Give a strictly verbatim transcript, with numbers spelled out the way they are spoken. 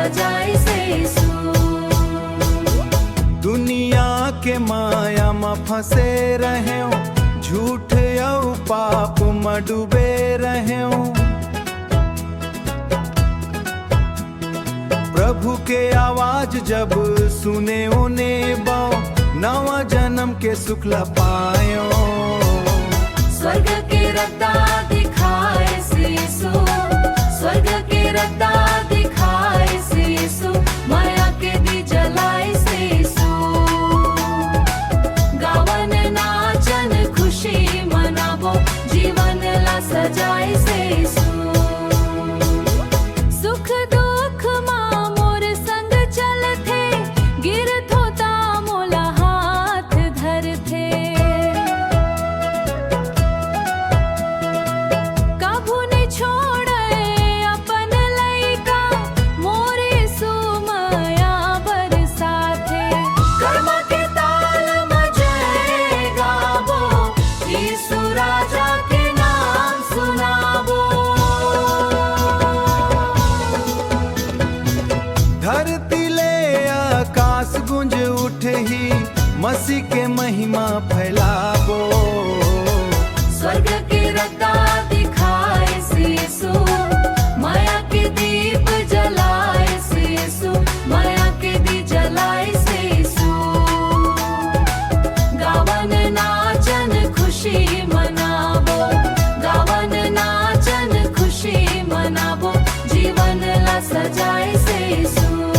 सजाइस यीशु। दुनिया के माया म फंसे रहेंव, झूठ अउ पाप म डूबे रहेंव। प्रभु के आवाज जब सुनेंव ने बव, नवा जन्म के सुख ला पाएंव। स्वर्ग के रद्दा दिखाइस यीशु, स्वर्ग के रद्दा दिखाइस यीशु, मया के दीप जलाइस यीशु। गावन नाचन खुशी मनाबो, जीवन ला सजाइस यीशु। सुख दुख मा मोर संग चलथे, गिरथों ता मोला हाथ धरथे। कभू नइ छोड़े अपन लइका, मोर यीशु मया बरसाथे। कर्मा के ताल म जय गाबो, यीशु राजा के नाम सुनाबो। धरती ले आकाश गूंज उठही, मसीह के महिमा फैलाबो। स्वर्ग के रद्दा दिखाइस यीशु, मया के दीप जलाइस यीशु, मया के दीप जलाइस यीशु। गावन नाचन खुशी मनाबो, गावन नाचन खुशी मनाबो, जीवन ला सजाइस यीशु।